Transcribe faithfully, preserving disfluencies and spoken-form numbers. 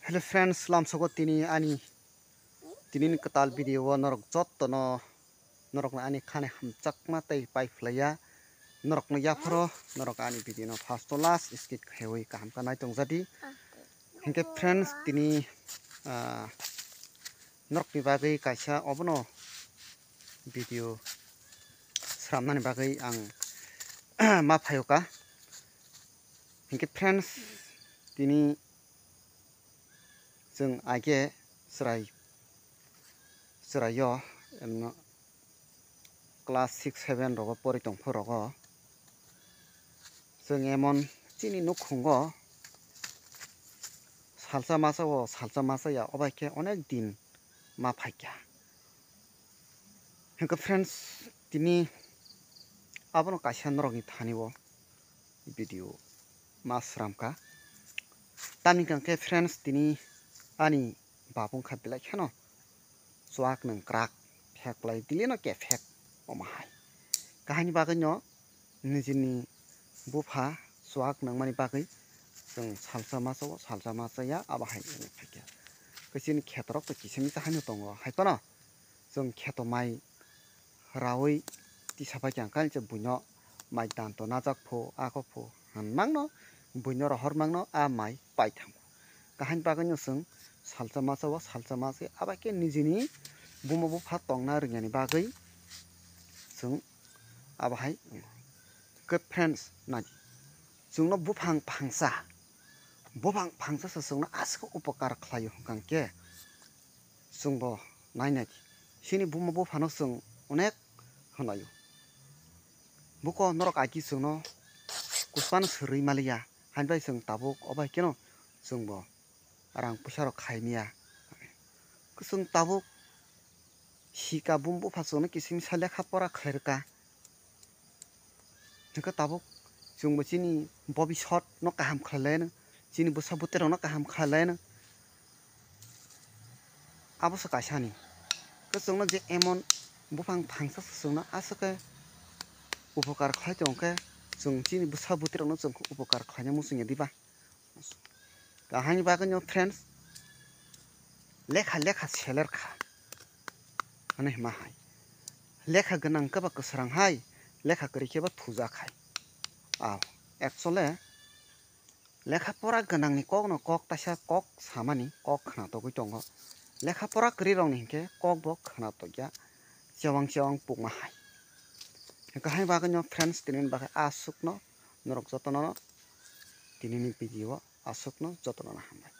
Hello friends, lamsogo tini ani tini ni kwtal video o norok jotto no norok no ani khani hamjakma tei pai phlaiya norok no yapharo norok ani video no first to last skip khaiwi kaham khe nai tong jadi. Hinkhe friends tini ah, norokni bagwi kaisa obono video sramnani bagwi ang ma phaio ka. Hinkhe friends tini chwng aige chwrai chwraio emno class six seven rogo pori tongphu rogo chwng emon chini nukhungo salsa masa o salsa masa ya obai khe onek din ma phaikha. Hinkhe friends tini abono kaisa norokni thani o video ma sramkha. Tamni hwnkhe friends tini ani bap wngkha belai kheno chuak nwng kwrak phek lai dili no kephek omo hai. Kahaini bagwi no nijini bupha chuak nangmani bagwi chwng salsa masa o salsa masa ya abo hai wngwi phaikha. Khe chini khetorok to kisa misa haino tongo hai phano chwng kheto mai raui tisa pai khe ang khe buino mai dan to najak phu ako phu hwn mangno buino rohor mangno a mai pai thango. Kahaini bagwi no chwng salsa masa o salsa masa abo khe nijini buma bupha tongna rwngyani bagwi chwng abo hai wngo. Khe friends nai chwngno buphang phangsa buphang phangsa se chwngno aswk upokar khlaio hwnkha khe chwngbo nai nai chini buma buphano chwng onek hwnaio. Buko norok aiki chwngno kuspano swrwi maliya, haini bai chwng tabuk obo hai kheno chwngbo rang puisa rok khai miya. Chwng tabuk sika bum bupha chwngno kisimisa lekha pora khlai rwkha. Hwnkhe tabuk chwngbo chini bobisot no kaham khlai laino, chini bwsa bwtwi rokno kaham khlai laino. Abo se kaisani. Khe chwngno je emon buphang phangsa se chwngno aswk khe upokar khlai tongkhe chwng chini bwsa bwtwi rokno chwng khe upokar khlaina muchungya diba? Kahani bagwi no friends lekha lekha seler kha. Hwnwi hima hai. Lekha gwnang khe ba kwsrang hai, lekha kwrwi khe ba thuja khai. Aw, actually lekha pora gwnangni kokno kok taisa kok samani kok khna togwi tongo. Lekha pora kwrwi rokni hinkhe kokbo khna tokya chewang chewang pukma hai. Kahani bagwi no friends tini bagwi aswkno norok jotono tini ni video o aswkno jotono hambai.